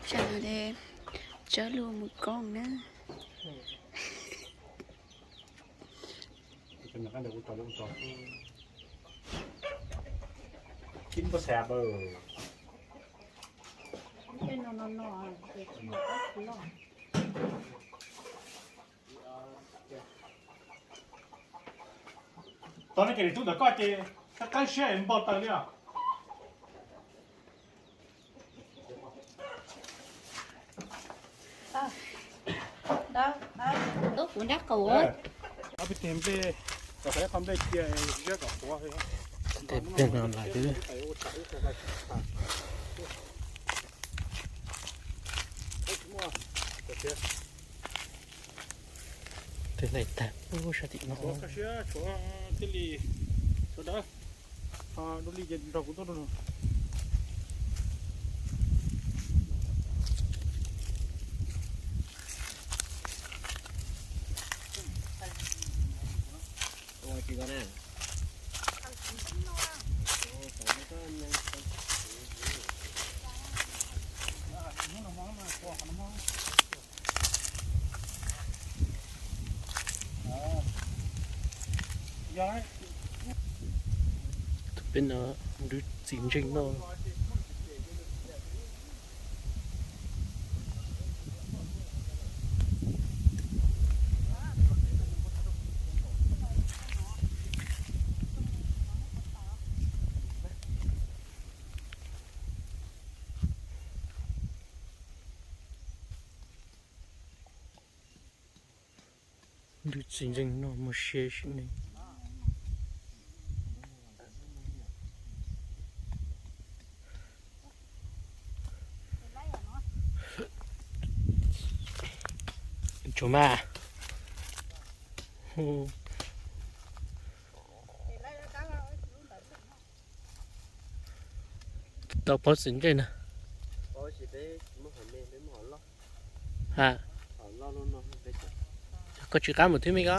Tsam no de, tsav lug mus koob na. Tau ne, ces tub ntawm koj ces qab siab npau taws li os. Kuv nrab qaum. Ob peb teg nplej, kom ib qho nplej cia ziab kom qhuav. Tej nplej no lawm xwb. Tej hlais tag ub sab tim no. Tshuav siab tshuav thiaj li tshuav dawb. Ho dua li ces nrog kuv tuaj dua. Tus peb no, nrwv txiv ntseej no. Nrwv txiv ntseej no muaj sia sim neej. Tsuas mas. Tau paub txiv ntsej na. Ha. Koj tsis qab mus thwb me ko.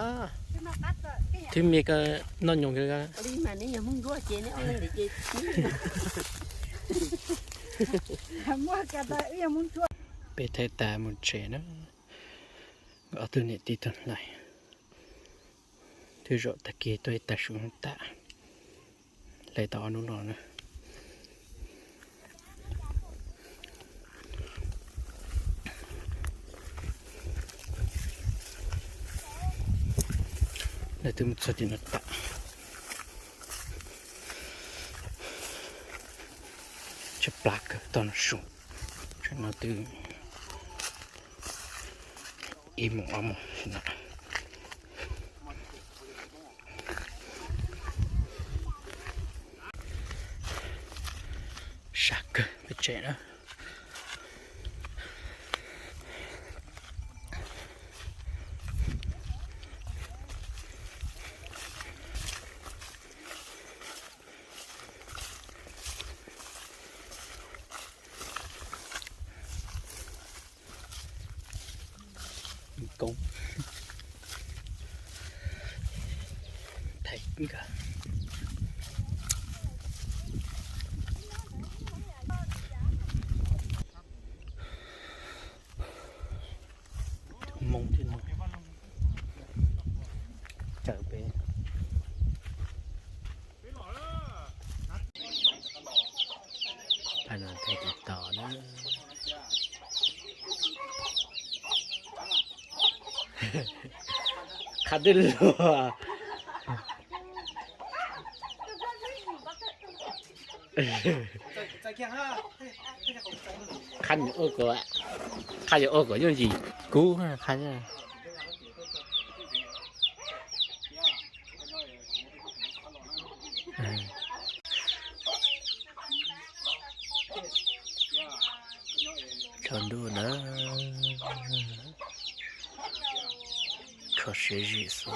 Thwb me ko noj nyoos ko. Peb thaij tas mus tsev na. Ob tug niam tij tug hlais. Twb zaum tag kis tuaj ib tag su tas. Hlais tau ob hnub no na. Lawv twb mus txog tim no tas. Tshaib plab kawg tog no su. Tsam no twb ib moos ob moos no. Sab kawg peb tsev na. Koob. Thaij nkawd. Moo thiab no. Tawm peb. Pab no thaij tis tos na. Qhov twg luag? Qhov yuav ua kom, qhov yuav ua kom yooj yim kub qhov. Tsaus ntuj na, kho siab zim xwb.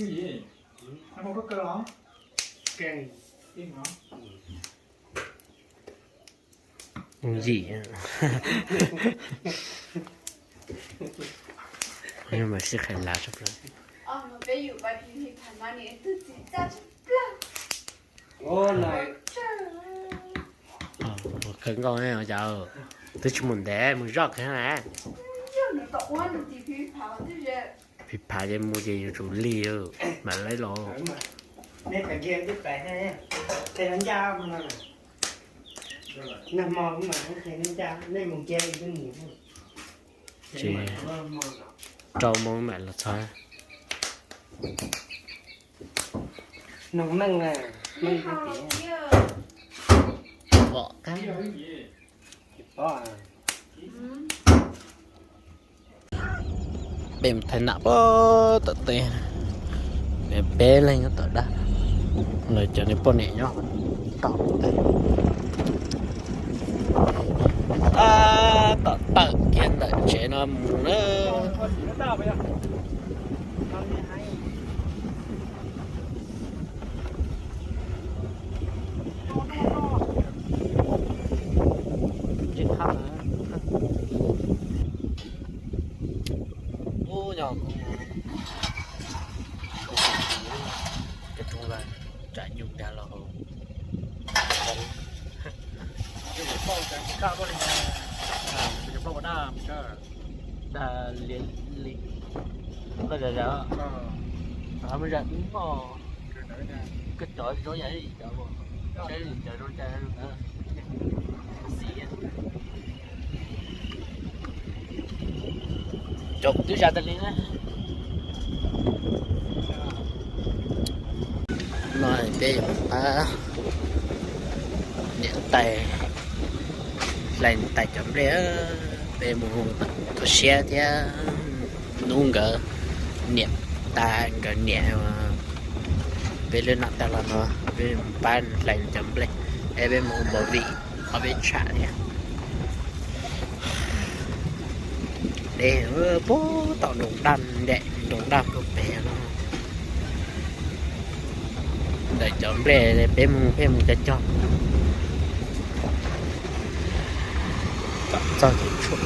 Yim. Mas sib qhia lav tshaj plaws. Khawv nkaus ne, cas twb tsis mus ntev mus zoj kiag na. Phim phav ces mus ces yuav tsum lig mam li los. Ces rau moo mam los txog. Peb mus thaij nam puag tom teb, peb leeg nyob tom dab, lawv cov niag poj niam nyob tom teb. Tab tom tawm kiag ntawm tsev no mus na. Ub, nyob tsam nyuj ntag los. Dag li li, koj zam zam, koj zam ib hmos, koj cov zoo yam li cov, saib li cov zoo cas. Cov kuv twb zam tas li na. No peb yuav pab niam tais hlais niam tais cov nplej, peb mus tu siab thiab. Hnub nkawd niam tas nkawd niam, peb lub nam tag los no peb pab hlais cov nplej, es peb mus npau vim ob peb tsham thiab. Dej puag tom nroos daj, nroos daj puag pem no. Ntawm cov nplej peb mus peb mus cog cog. Tom txog ces tshuam.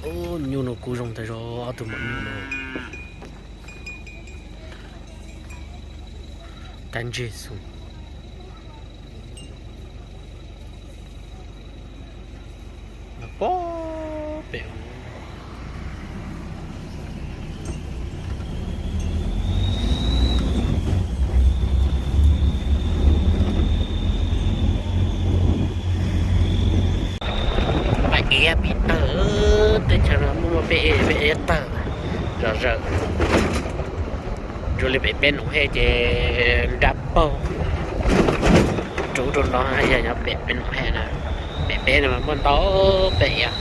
Ub, nyuj no kuj zoo tag zog, ob tug maum nyuj no. Kab ntseg xwb. Pob pem. Pais ev pim tawg, teb chaws no muaj peb ev Rau li pem peb Noom Hej ces nra paug rau rau no yog nyob pem peb Noom Hej na. Pem peb no muaj ntau pem yog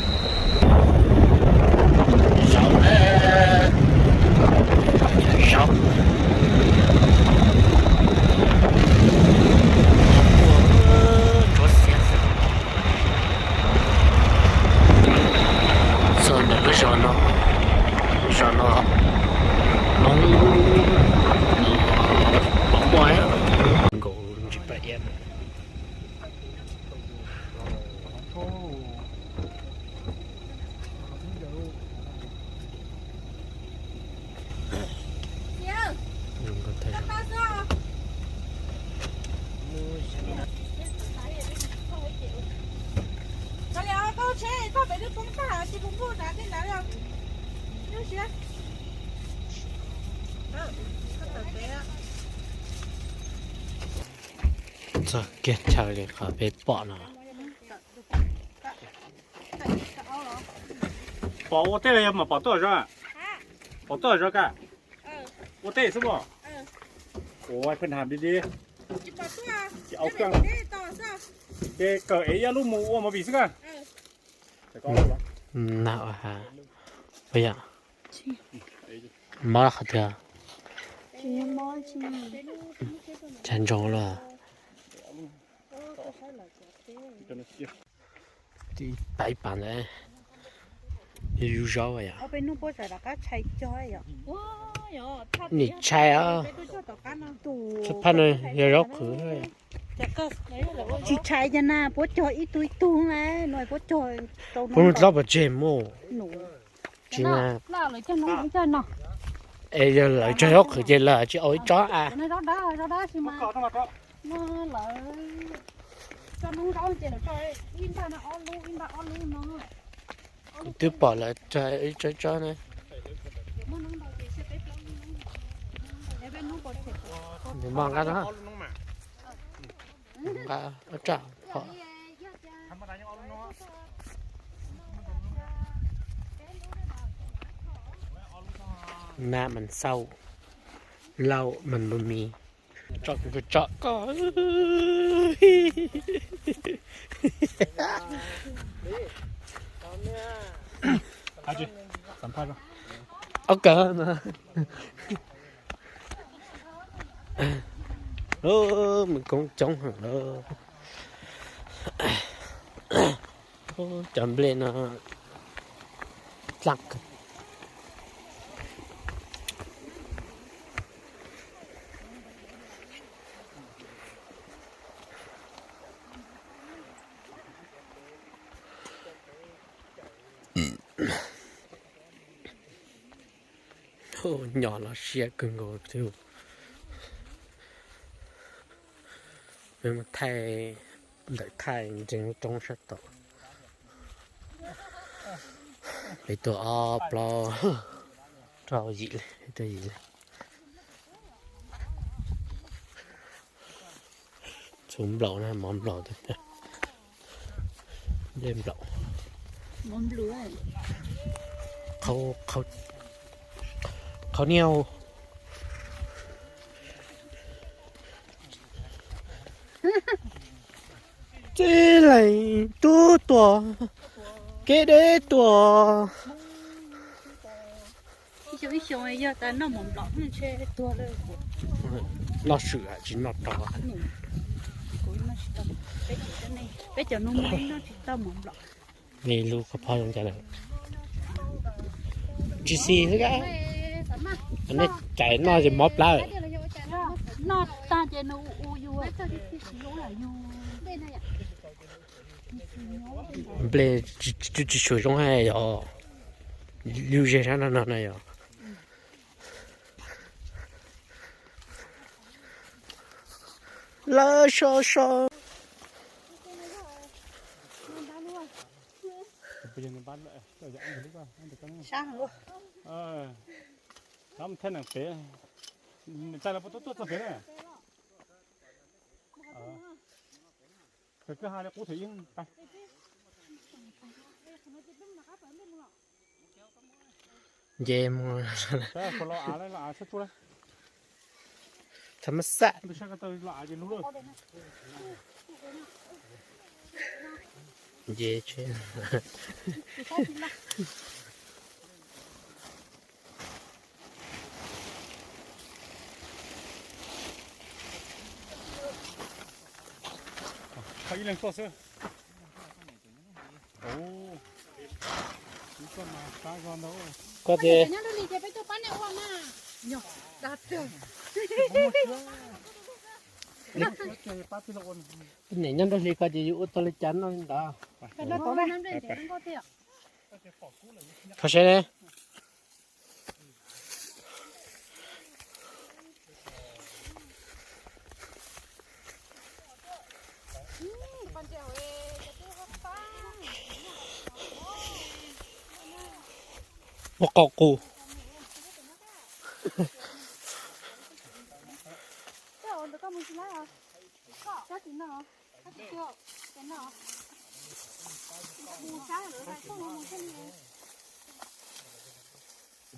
zaub, zaub tsuab xiab xwb. Txog ntawm lub zos no, zos no hmoob pom muaj nkaus ntsis paj iab. Txog kiag chaw li qhov peb pom no. Pom ua teb los yog mas pom tuaj zog? Pom tuaj zog ka? Ua teb xwb mas. Ua pheej ham di di. Ces kawm es ib lub mus ua movie xwb ka. Na, ua ha, ua yam, mob qhov twg? Tsa ntsoov los. Ib pas ib pas ntawd, yus zaub yom. Nim tshai os. Txhua phaj no yog zaub qhwv. Tsis tshai cas na, puab cog ib tug ib tug na, no puab cog rau puab nub dlaub pov tseg mus. Tsis na. Es yog lawv cog zaub qhwv ces lawv tsis au ib tsob a. Kuv twb pom lawv cog ib tsob ib tsob na. Nws mos nqab no. Nqa ob raj phom. Nab mas xauj, lauj mas npus mis. Tsom kuv tsom koj. Ua kawg no. Mus koob coob heev. Cov nplej no dlaab kawg. Nyo los siab kawg nkaus. Peb mus thaij ntawm thaij ntseeg lub roob sab tod. Peb tuaj ob plaub rau yim li, tuaj yim li. Txhuv nplaum na, mov nplaum, nplej nplaum. Qhau niag. Txij leej tub tuaj, kev deb tuaj. Noj swm tsis noj rau. Peb cov no noj tsis tau mov nplaum. Nej lub kua phab zoo cas lawm? Tsis xis xwb. Nej cais noj ces mob plab. Noj tag ces nws ua ua yus. Nplej tsis tshua zoo hais yog lub zej sab no no na yog. Lawv so so. Sab heev. Thaij los puas tuaj txog pem na? Kawg kawg ha li qub thaum ib. Nce mus. Tham mas xaj. Nce tsheb. Koj tias, niam nyob nrog li koj ces yus ua tau li cas noj li ntawd. Kho seb ne. Ua qau qus.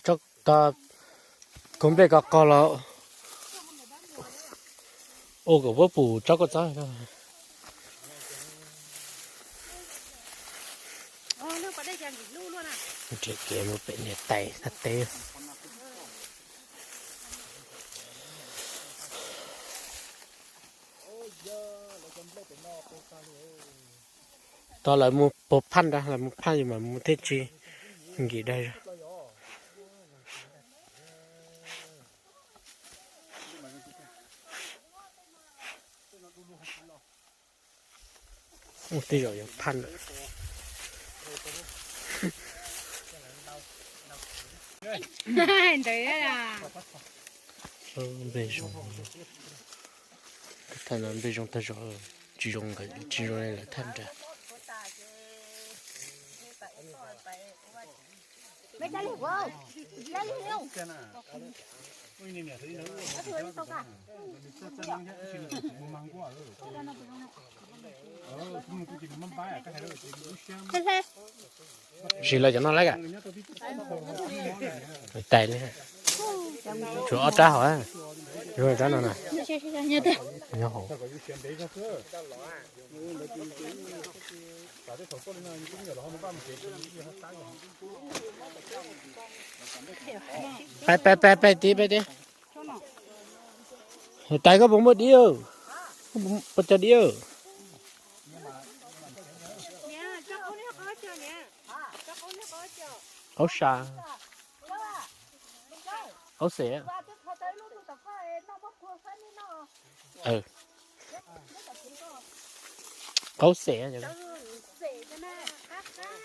Tsob ko, kaug nplej ko qog los. Ua kom puab pum tsob kua txob. Nrhiav kev mus pem niam tais thaj teb. Tau lawv mus puag phaj nrad, lawv mus phaj yus mam mus thiaj tsis nkim dag zog. Ua tej zaum yuav phaj lawm. Npe zoo, thaj no npe zoo tag zog, tsis zoo nkawd, tsis zoo li lawv thaj nrad. Sim lawv cov no lawm. Tais li, tshuav ob rab hauv, zoo rab no na. Nyob hauv. Peb, peb, peb, peb tib, peb tib. Tais, koj puas muaj dib? Koj puas cog dib? Qaub sa, qaub xes. Qaub xes.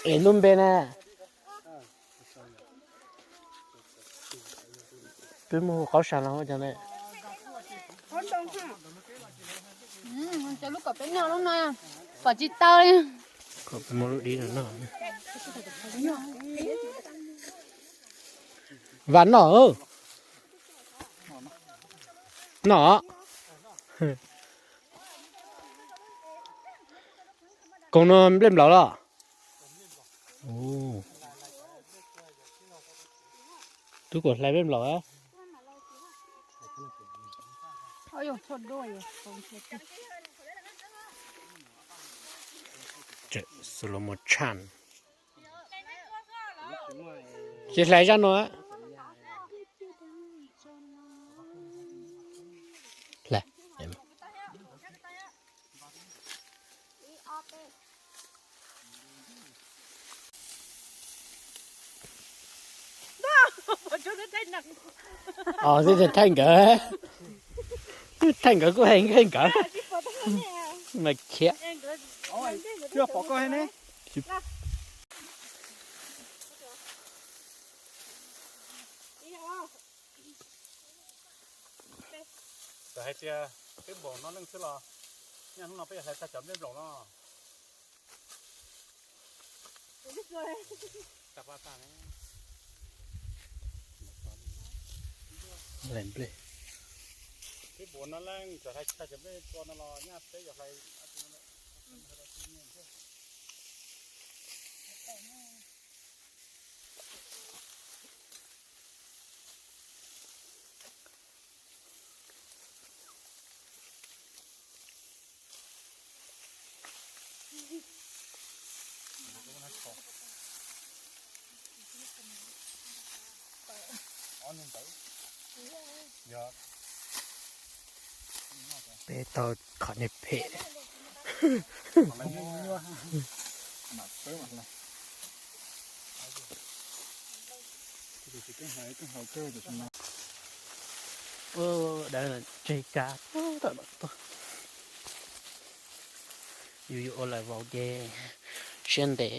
Es lub npe na? Peb muaj hu qaub sa los ua cas ne? Cov lub kom peb noj lub no pom tsis tau li. Kom peb muab lub dib no noj. Vam noj. Noj. Koog no nplej nplaum los? Tub kom hlais nplej nplaum. Slow motion. Tsis hlais zaj no. Hlais. Os, thaij nkawd, thaij nkawd kuj hais nkawd mas khiav. Txawm hais tias peb npaum no leej xwb los, nyaj hnub no peb yuav hlais tag cov nplej nplaum no. Hlais nplej. Peb npaum no leej txawm hlais tsis tag cov nplej tua no los nyaj peb yuav hlais. Peb tau qhov niag phem. Ua dawb tseg kab tuaj. Yus yuav ua lawm vauv ces siab ntev.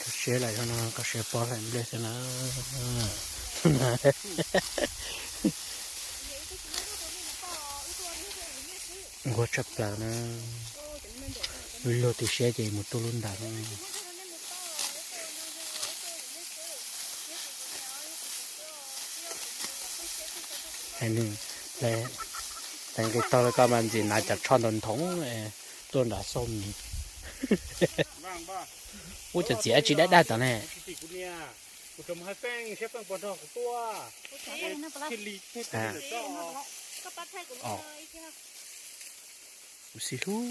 Koj siab lawm no, koj siab pob hlais nplej xwb na. Nquag tshaj plaws na. Luag twb siab ces mus tuaj lub ntawd. Hais nws, hlais nqi taug rau koj mas ntxim hnav cov tsho ntau nthoov tuaj nrad xauj mis. Ub, cov txiv dab tsi dab dag tom ne. Kuv xib hlub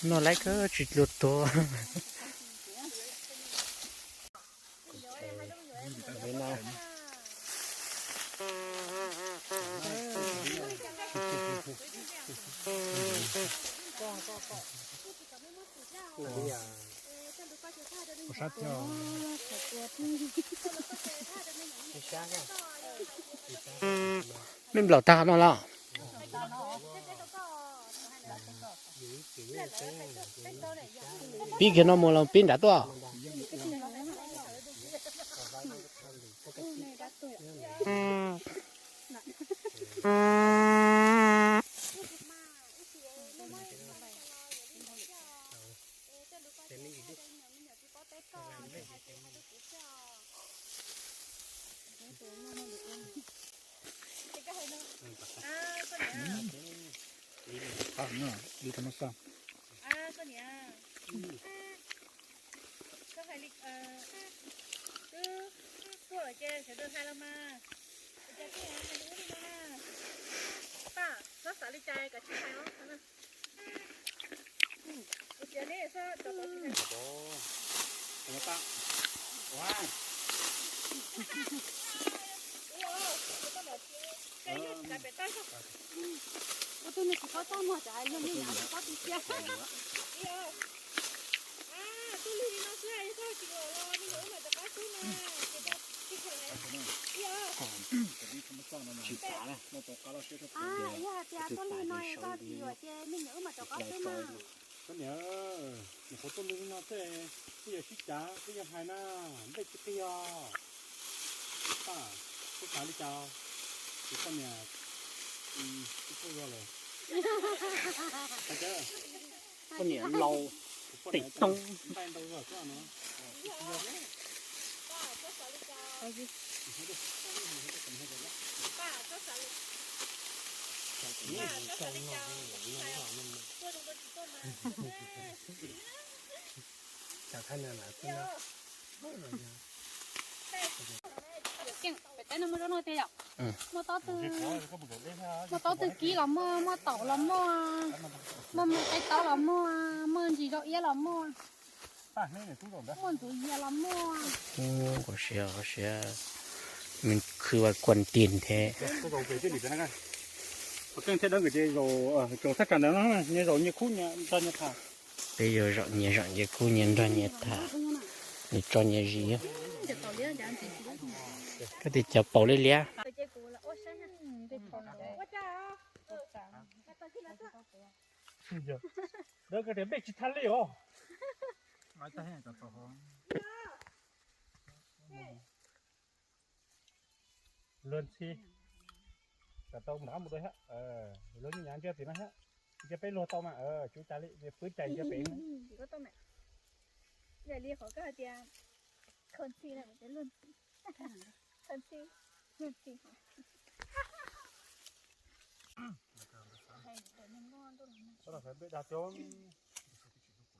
no laiv koj tsis luag tuag. Me nplaum tag no los? Pib kiag no mus los pib nrad tuaj. Koj hais li, twb tuaj lawm ces sawv daws hais los mas. Ua cas koj yuav hais li ub li no na? Paj, txhob xav li cas kom tsis hais os. Ua ciav neb txhob tau tau tsis hais. Ua tus nws tsis paub txaj muag, cov hais lug yeej yam tsis paub tu siab. Tsis tas na, yog hais tias tuaj li no koj tsis yuam ces me nyuam wb mam rov qab xwb na. Koj niam, nyuam qhuav tuaj li no xwb, twb yog sib cav twb yog hais na, nplej tsis qig os. Paj, koj xav li cas? Ces koj niam, tsis txhawj zog lawm. Koj niam laus tes toob. Pem teb no muaj zaub no tiag yom? Muaj tob twg, muaj tob twg kib los muaj, muaj taum los muaj, muaj me qaib taub los muaj, muaj ntsis zaub iab los muaj. Muaj ntxuav yias los muaj. Ua siab, ua siab, me khwv vas kuam tis thiab. Peb yuav zaum nyias zaum nyias khub nyias nrog nyias tham, peb yuav zaum nyias zaum nyias khub nyias nrog nyias tham, nyias tso nyias zis. Koj tias cov paus liab liab. Dawb koj tias peb tsis thaj li os. Luag ntxhi, kom tau nrad mus dua thiab. Luag nyav ntsia tim no thiab. Ntsia peb luag tau mas, tsuv cas li, pwb cais ntsia pem.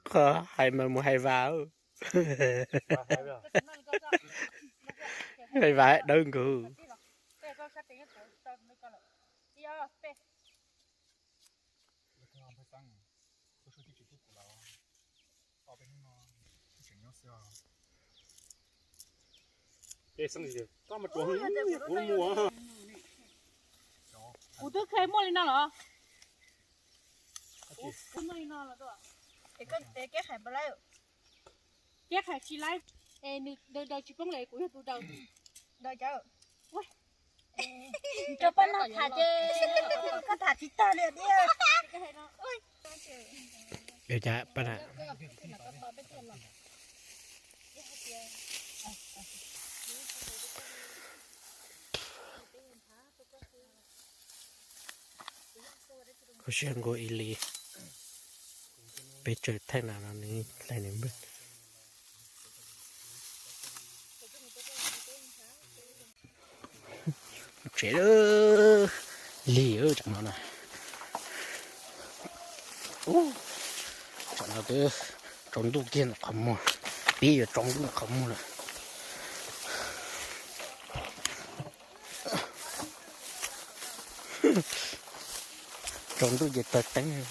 Qhov hais mas mus hais vas. Hais vas dawb nkaus. Kuv twb kheev muaj li no los? Kuv muaj li no los? Keb qhais tsis laib, es nws daws tsis poob li, kuv yog tus daws. Rau pab no tham ces koj tham tsis tag li tiag. Koj siab nkaus ib li, peb tsaws thaij na no nws hlais nws npawg. Tsev lig tam no na. Tam no twb tsaus ntuj kiag ntawm qhov muag, pib yuav tsaus ntuj ntawm qhov muag lawm. Tsaus ntuj ces tawg teeb.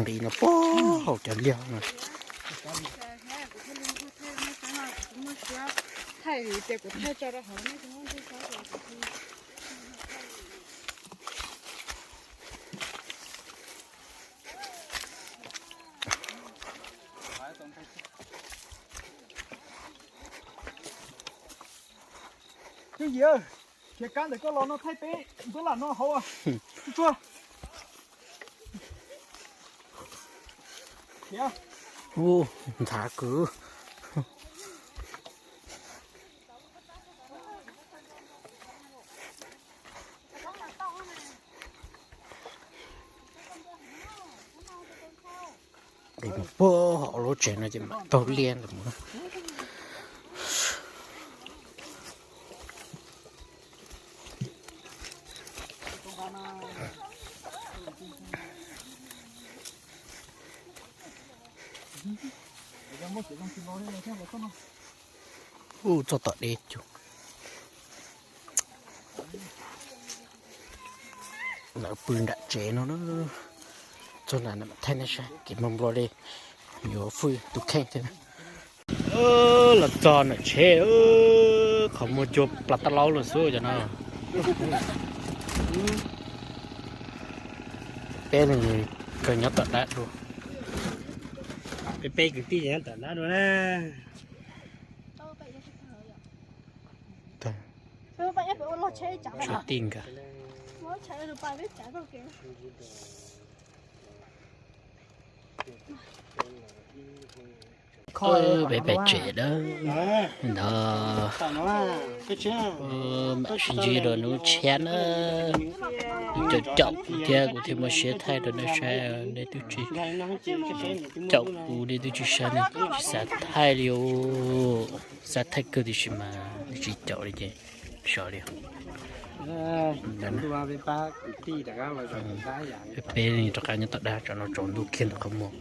Nqis no puag hauv cov liaj no. Twb yim, khiav kab ntawm koj los no thaij peb ntuab lam no hauv tsuag. Nthav kwv. Nqis mus puag hauv lub tsev no ces mam taug liaj ntawd mus. Ub, txog tom deb cuag. Lawv pw nram tsev no na. Txog nram no mam thaij nej saib kev npog nplo li, yuav fwj tus kheej thiab. Los txog nram tsev, qhov muag cuag plas tab laub los xwb cov no. Peb nws kawg nyob tom dab dua. Peb peb kwv tij nyob tom dab dua na. Tsis tij nkawd. Peb pem tsev dawb ntawd. Mam sib ntsib rau hnub tshiab na. Caum caum kuv thiab kuv thiaj muaj siab thaij rau nej saib, nej twb tsis caum kuv, nej twb tsis saib, nej tsis xav thaij li. Xav thaij kawg tiam sis mas nej tsis caum li ces sov li. Peb rov qab nyob tom dab tsam no tsaus ntuj kiag ntawm qhov muag.